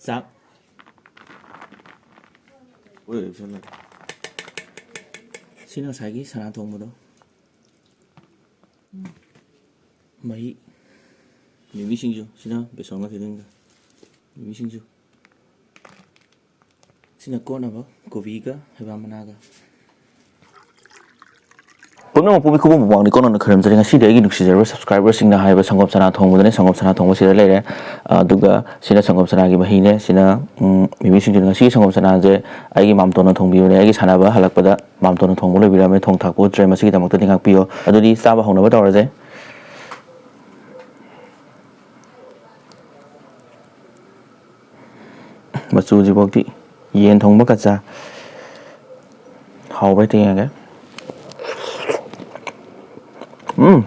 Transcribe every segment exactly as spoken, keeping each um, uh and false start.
ꯆꯥꯛ꯫ ꯁꯤꯅ ꯉꯁꯥꯏꯒꯤ ꯁꯅꯥ ꯊꯣꯡꯕꯗꯣ꯫ ꯃꯍꯤ꯫ ꯃꯤꯃꯤ ꯁꯤꯡꯖꯨ꯫ ꯁꯤꯅ ꯕꯦꯁꯣꯟꯒ ꯊꯣꯏꯗꯤꯡꯒ꯫ ꯃꯤꯃꯤ ꯁꯤꯡꯖꯨ꯫ ꯁꯤꯅ ꯀꯣꯠꯅꯕ ꯀꯣꯕꯤꯒ ꯍꯩꯕꯥ ꯃꯅꯥꯒ꯫ ꯄꯨꯝꯅꯃꯛꯄꯨ ꯃꯤꯀꯨꯞ ꯑꯃ ꯃꯃꯥꯡꯗ ꯀꯣꯟꯅꯅ ꯈꯣꯏꯔꯝꯖꯔꯤ꯫ ꯉꯁꯤꯗꯤ ꯑꯩꯒꯤ ꯅꯨꯡꯁꯤꯖꯔꯕ subscriberꯁꯤꯡꯅ ꯍꯥꯏꯕ ꯁꯪꯒꯣꯝ ꯁꯅꯥ ꯊꯣꯡꯕꯗꯨꯅꯤ꯫ ꯁꯪꯒꯣꯝ ꯁꯅꯥ ꯊꯣꯡꯕꯁꯤꯗ ꯂꯩꯔꯦ꯫ ꯑꯗꯨꯒ ꯁꯤꯅ ꯁꯪꯒꯣꯝ ꯁꯅꯥꯒꯤ ꯃꯍꯤꯅꯦ꯫ ꯁꯤꯅ, ꯎꯝ, ꯃꯤꯃꯤ ꯁꯤꯡꯖꯨꯅꯤ꯫ ꯉꯁꯤꯒꯤ ꯁꯪꯒꯣꯝ ꯁꯅꯥꯁꯦ ꯑꯩꯒꯤ ꯃꯥꯝꯇꯣꯟꯅ ꯊꯣꯡꯕꯤꯕꯅꯦ꯫ ꯑꯩꯒꯤ ꯁꯥꯟꯅꯕ ꯍꯜꯂꯛꯄꯗ ꯃꯥꯝꯇꯣꯟꯅ ꯊꯣꯡꯕ ꯂꯣꯏꯕꯤꯔꯝꯃꯦ꯫ ꯊꯣꯡ ꯊꯥꯛꯄ ꯎꯠꯇ꯭ꯔꯦ꯫ ꯃꯁꯤꯒꯤꯗꯃꯛꯇꯗꯤ ꯉꯥꯛꯄꯤꯌꯣ꯫ ꯑꯗꯨꯗꯤ ꯆꯥꯕ ꯍꯧꯅꯕ ꯇꯧꯔꯁꯦ꯫ ꯃꯆꯨꯁꯤꯐꯥꯎꯗꯤ ꯌꯦꯟ ꯊꯣꯡꯕ ꯀꯠꯆꯥ꯫ ꯍꯥꯎꯕ꯭ꯔꯥ ꯍꯦꯛꯇ ꯌꯦꯡꯉꯒꯦ꯫ ꯎꯝ꯫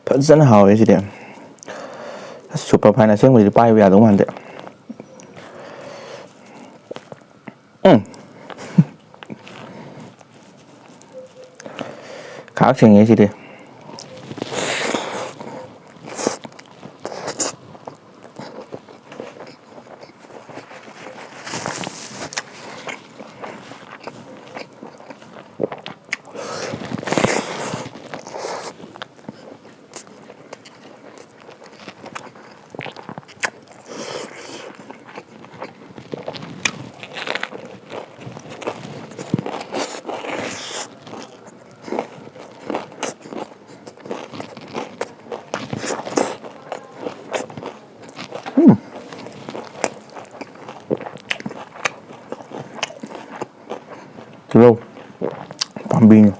ꯐꯖꯅ ꯍꯥꯎꯋꯦ ꯁꯤꯗꯤ꯫ ꯑꯁ, super fine ꯑꯁꯦꯡꯕꯁꯤꯗꯤ ꯄꯥꯏꯕ ꯌꯥꯗꯧ ꯃꯥꯟꯗꯦ꯫ ꯎꯝ꯫ ꯈꯥꯛ ꯁꯦꯡꯉꯦ ꯁꯤꯗꯤ꯫ ꯇꯤꯜꯍꯧ ꯄꯥꯝꯕꯤꯅꯤ꯫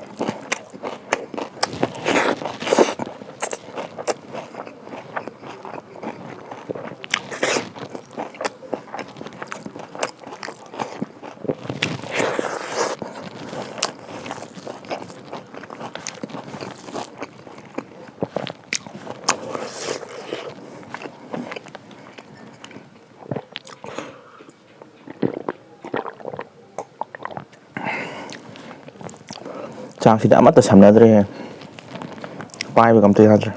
ꯆꯥꯛꯁꯤꯗꯤ ꯑꯃꯠꯇ ꯁꯝꯅꯗ꯭ꯔꯦꯍꯦ꯫ ꯄꯥꯏꯕꯒ ꯑꯝꯇ ꯌꯥꯗ꯭ꯔꯦ꯫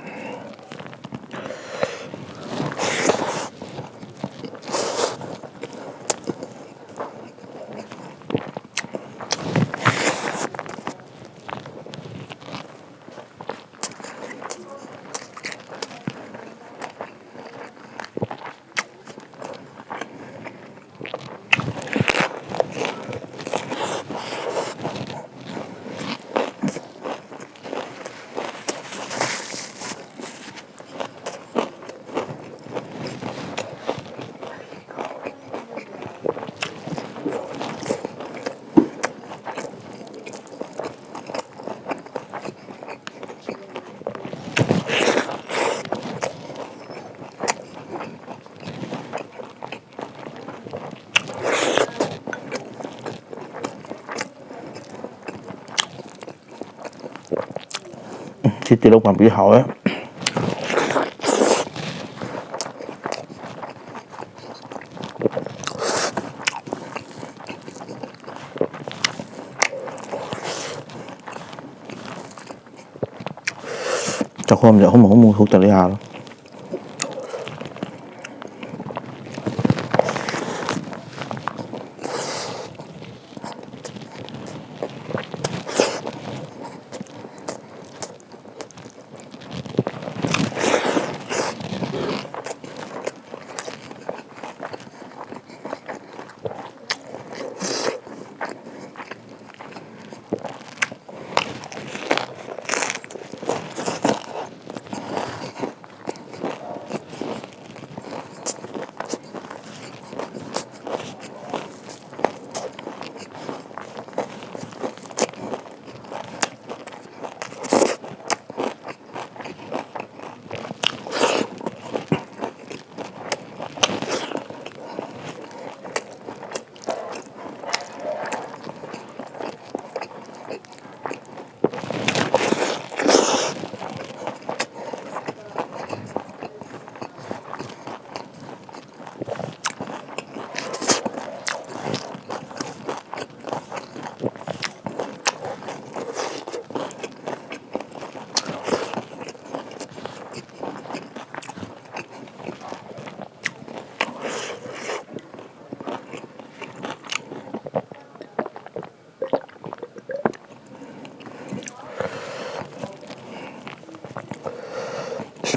ꯁꯤ ꯇꯤꯜꯍꯧ ꯄꯥꯝꯕꯤ ꯍꯥꯎꯋꯦ꯫ ꯆꯥꯛꯈꯣꯝꯁꯦ ꯑꯍꯨꯝ ꯑꯍꯨꯝꯃꯨꯛ ꯍꯨꯛꯇꯗꯤ ꯌꯥꯔꯣꯏ꯫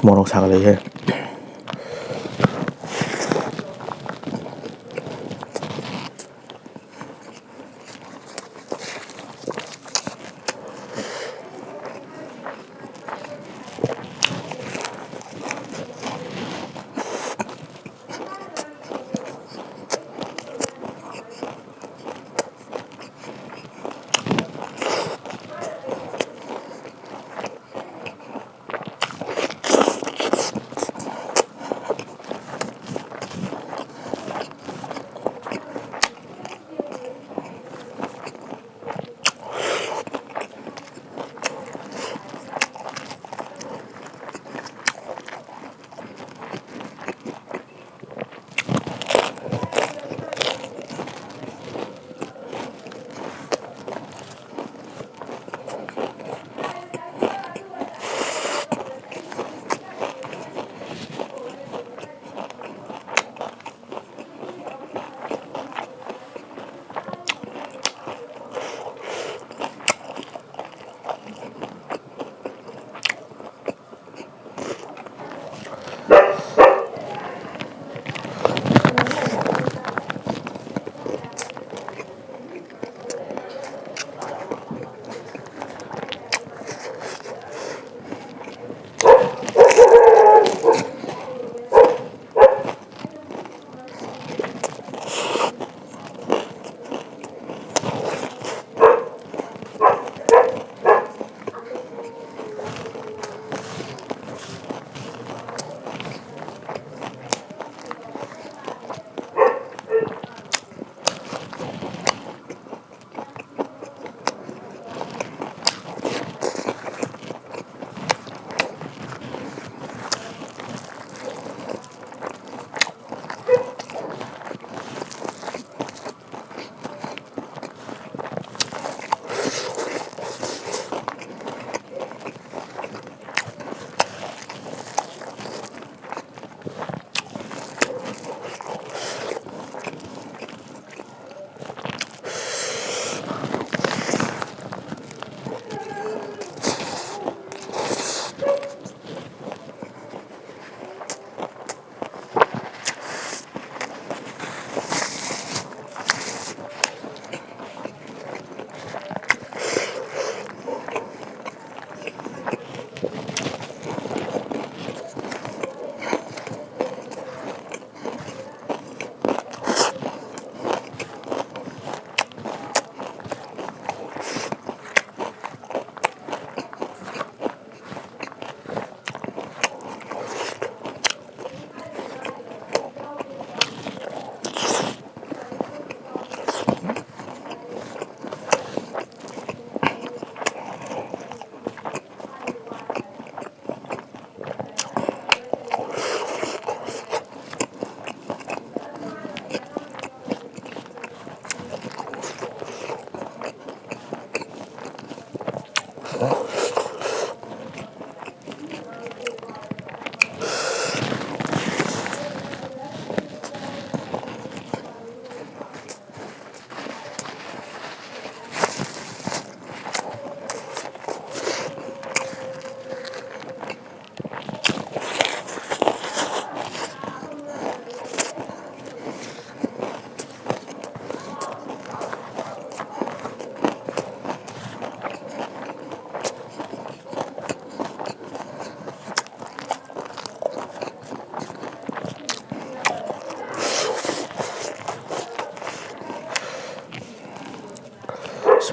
ꯃꯣꯔꯣꯛ ꯁꯥꯒꯠꯂꯛꯏꯍꯦ꯫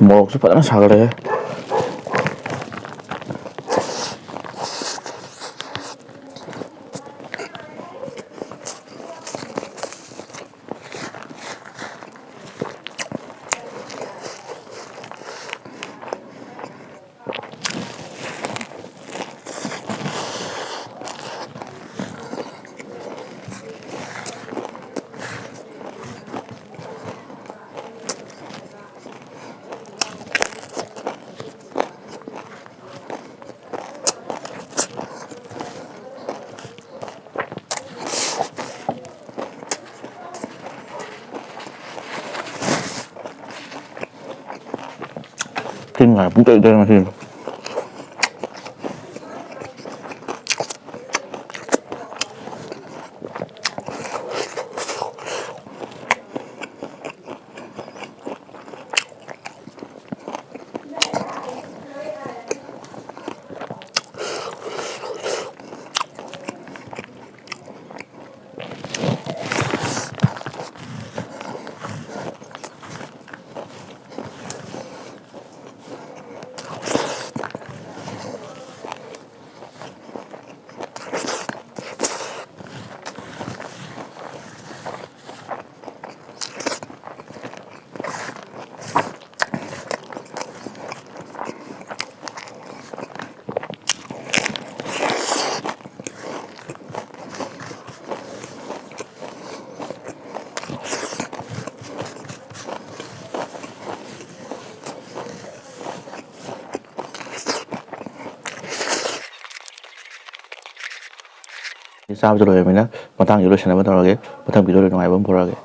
ꯃꯣꯔꯣꯛꯁꯨ ꯐꯖꯅ ꯁꯥꯒꯠꯂꯛꯑꯦ꯫ ꯇꯤꯟ ꯉꯥꯏ ꯄꯨꯡ ꯇꯔꯦꯠ ꯇꯔꯦꯠ ꯉꯁꯤ꯫ ꯆꯥꯕꯁꯨ ꯂꯣꯏꯔꯕꯅꯤꯅ ꯃꯇꯥꯡꯁꯤ ꯂꯣꯏꯁꯤꯟꯅꯕ ꯇꯧꯔꯒꯦ꯫ ꯃꯊꯪ ꯚꯤꯗꯤꯑꯣꯗ ꯅꯨꯡꯉꯥꯏꯕ ꯑꯃ ꯄꯨꯔꯛꯑꯒꯦ꯫